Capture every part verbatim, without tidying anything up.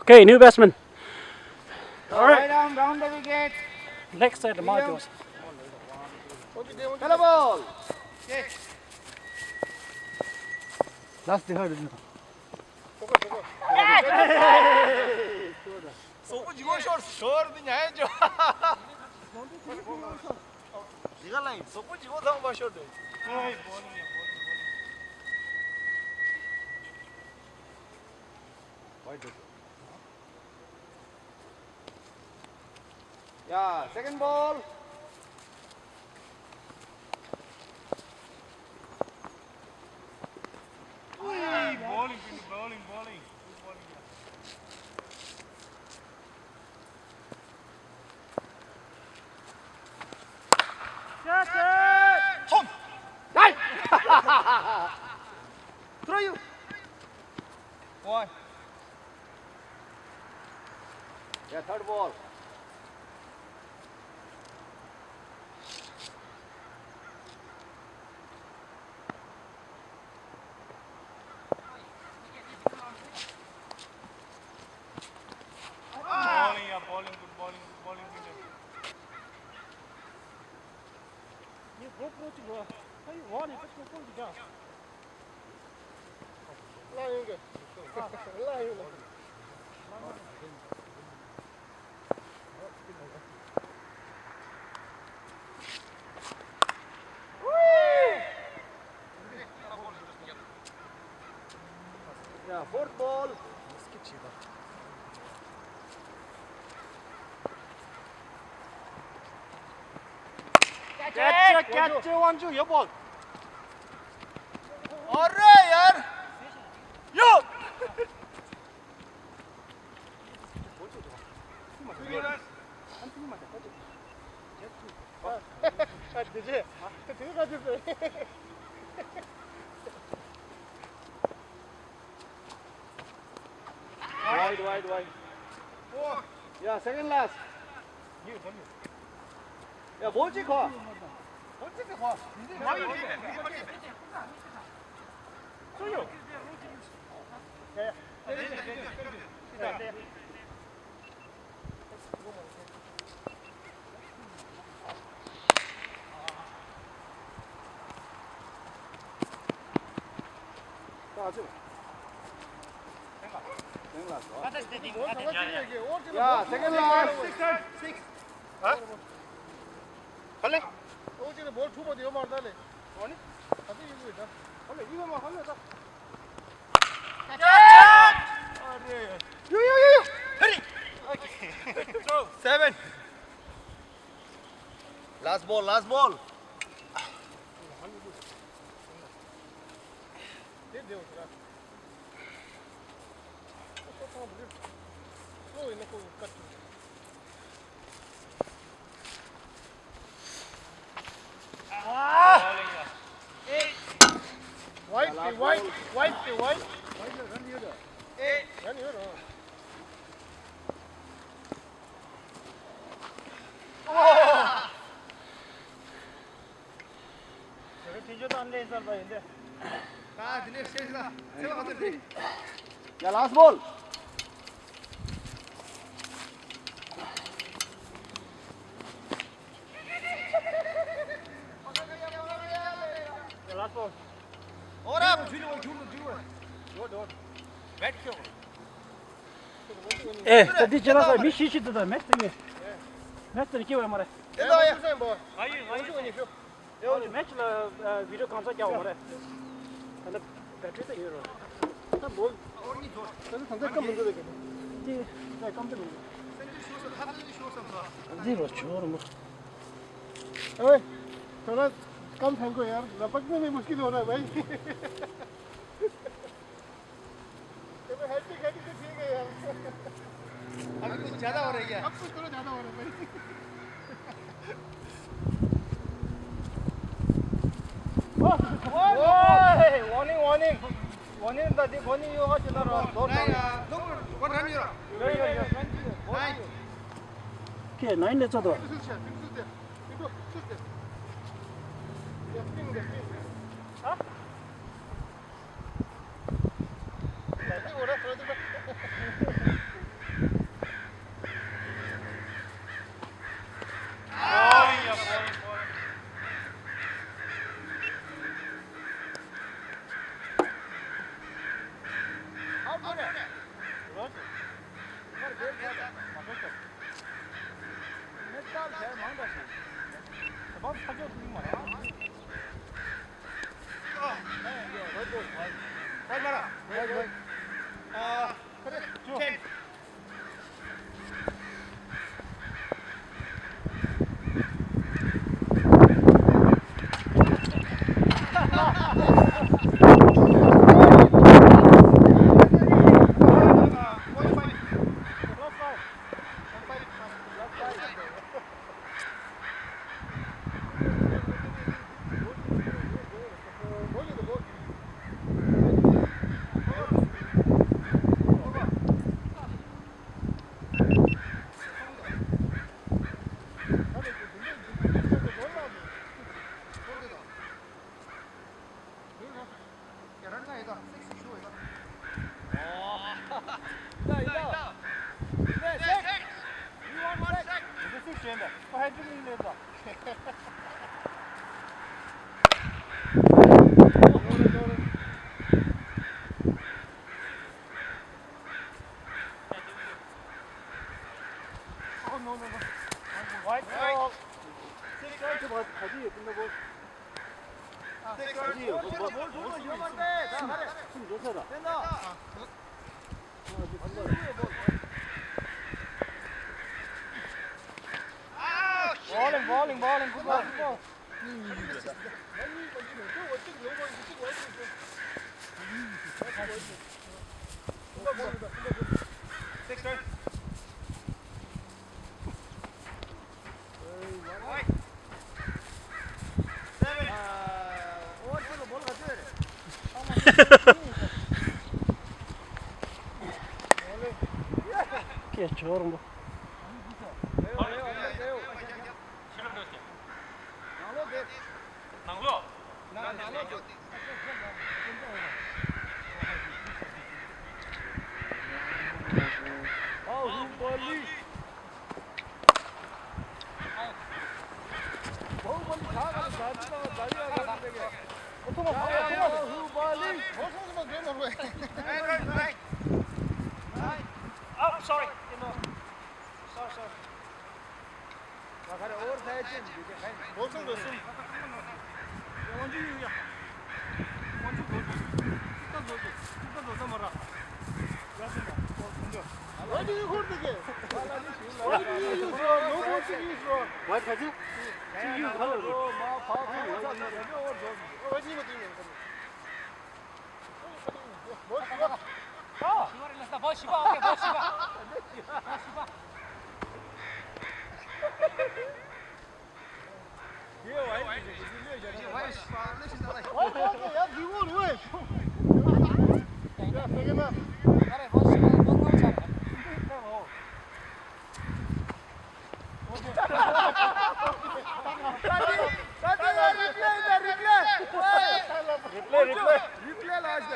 Okay, new batsman. All right. Right arm round the wicket. Next side, Maharaj. Hello, ball. Last they heard. སོག་པོ་ཇི་གོ་ཤོར་ཤོར་དེ་ཉལ་ཡོད་ཅོ། ཇི་ག་ལ་ཡིན། སོག་པོ་ཇི་གོ་ཚང་མ་ཤོར་དེ། Yeah, second ball. Hey, bowling, bowling, bowling. Good bowling, yeah. Catch it! Home! Nice! Throw you! One. Yeah, third ball. Bowling, yeah, bowling, good bowling, good bowling, good. You go, go, go. Hey, one, it's a good, good job. ལ་ཡོང་གི། ལ་ཡོང་གི། Yeah, fourth ball. Catch, catch, one, two, your ball. All right, yaar. Yo. Wide, wide, wide. Yeah, second last. Yeah, ball chik kho. Ball chik kho. Yeah, second last. Seven. Last ball, last ball. Wide, wide, wide, wide. Run here. Yeah, last ball. Yeah, last ball. Ora, julu, julu, julu. Dot, dot. Bat kyo. ཨེ། ད་འདི་ཅི་ལ་ས་མི་ཤི་ཤི་འདུག་ད་མེ་སི་ཏི་ངས། མེ་སི་ཏི་སྐྱེ་བ་མ་རེད། ཨེ་ལོ་ཡ། ཨ་ཡོད་ཨ་ཡོད། ཨ་ཡོད་མེ་སི་ལ་བི་ཌིའོ་གང་ས་རྒྱག་པ་མ་རེད། ད་ནི་བེ་ཊི་རི་ད་ཡོད་རེད། ད་མོ། ད་ནི་ད་ལྟ་སྐམ་མི་འདུག་ལ་ཀྱི། འདི་ད་སྐམ་ད་མི་འདུག་འདི་རོ་ཆུ་རོ་མོ། ཨེ། ཐོ་ར་སྐམ་ཐང་གོ་ཡར་ལ་པག་ནི་མི་མུཤ་ཀིལ་ཧོ་ར་བའི། अभी कुछ ज्यादा हो रही है। अब कुछ थोड़ा ज्यादा हो रहा है भाई। ओए, वार्निंग, वार्निंग। वार्निंग द दी, वार्निंग यो हो चला रहा। दो नहीं यार, दो वन रन यो। यो, यो, यो। नाइस। के नाइन ले चलो। हाँ? ད་དེ་འོ་ར་ཐོས་ཐུབ་པ། Oh, no, no, no. White ball. Six, right. Bowling, bowling, bowling, good ball, good ball. Six, right. ཀྱེ་ཇོ་རོང་པོ། ནང་ལོགས་བསྡད། ནང་ལོགས། ནང་ནང་ལོགས་བསྡད། ཨའོ་ཧུ་པ་ལི། ཨའོ་ཧུ་པ་ལི་ད་ག་ལ་ཟ་ཟི་ད་ཟ་ཡ་ར་ཟ་གི། ཨོ་ཐོ་མ་ཕ་ཨོ་ཐོ་མ། ཨའོ་ཧུ་པ་ལི། ཨོ་ཐོ་མ་གེ་མ་རུ། ཨའོ་སོ་རི། ཡུ་ནོ། སོ་རི་སོ་རི། Replay, replay. Replay last.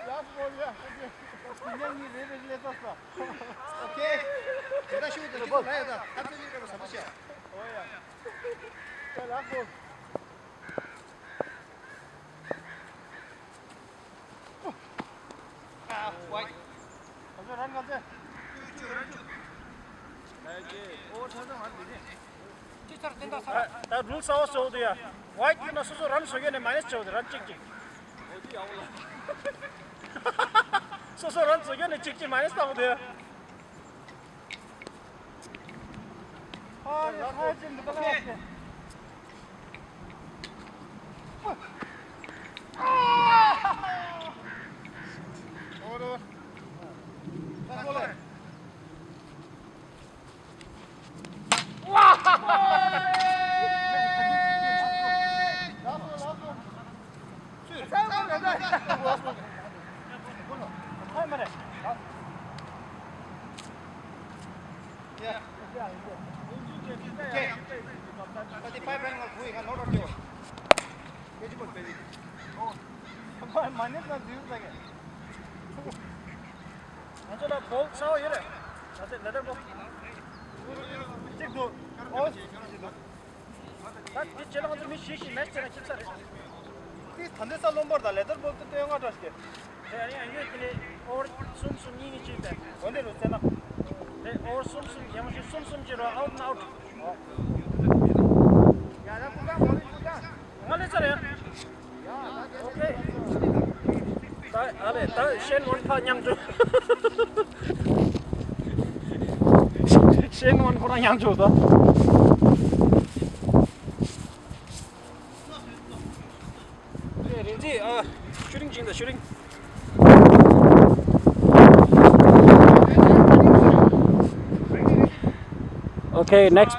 Last ball, yeah. Okay. ད་ཤུགས་དང་ཤུགས་ལ་ཡོད་ད། ཁ་ཚ་ཡོད་ཀྱང་བཟང་པོ་བྱས། ཨོ་ཡ། ད་ལགས་སོ། ཨ། ཝའིཊ། ང་ཚོ་རན་ང་ཚོ། ད་རུལ་གསར་པ་བཟོ་འདུག་ཡ། ཝའིཊ་ཡིན་ན་སོ་སོ་རན་བཟོ་གི་ནས་མ་ནེས་བྱེད་འདུག་རན་གཅིག་གཅིག་སོ་སོ་རན་བཟོ་གི་ནས་གཅིག་གཅིག་མ་ནེས་བཏང་འདུག་ཡ། ང་ཚོ་ལ་བོལ་གསར་པ་ཡོད་རེད། ད་ལྟ་ལེ་དར་བོལ། གཅིག་འདུག་ཨོ། ད་འདི་རྗེས་ལ་ང་ཚོ་མི་བཞི་བཞི་མེཆ་བྱས་ན་ཁྱིམ་ས་རེད། འདི་ད་ལྟའི་ས་རློན་པར་དང་ལེ་དར་བོལ་དེ་སྟོན་ང་འདྲ་ཞིག་རེད། ཡ་ཡ་ཡོད་དེ་ནས་ཨོ་བར་གསུམ་གསུམ་གཉིས་གཉིས་བྱས་པས། འོ་འདི་རུ་བཙལ་ན། དེ་ཨོ་བར་གསུམ་གསུམ་ཡང་ཞིག་གསུམ་གསུམ་བྱས་རོགས་ཨའུ་ཊི་ན་ཨའུ་ཊི། ཡ་ཡ་ཀུ་ཀ་མོ་རི་ཀུ་ཀ། ང་ལེ་ཚ་རེད། ཨོ་ཁེ། ད་ཨ་ལེ་ད་ཤེན་ཝོན་ཕ་མཉམ་འཇོག་ཤེན་ཝོན་ཁོ་རང་མཉམ་འཇོག་ད། རིན་ཆེན་ཨ་ཤུ་རིང་ཅིང་ད་ཤུ་རིང་། Okay, next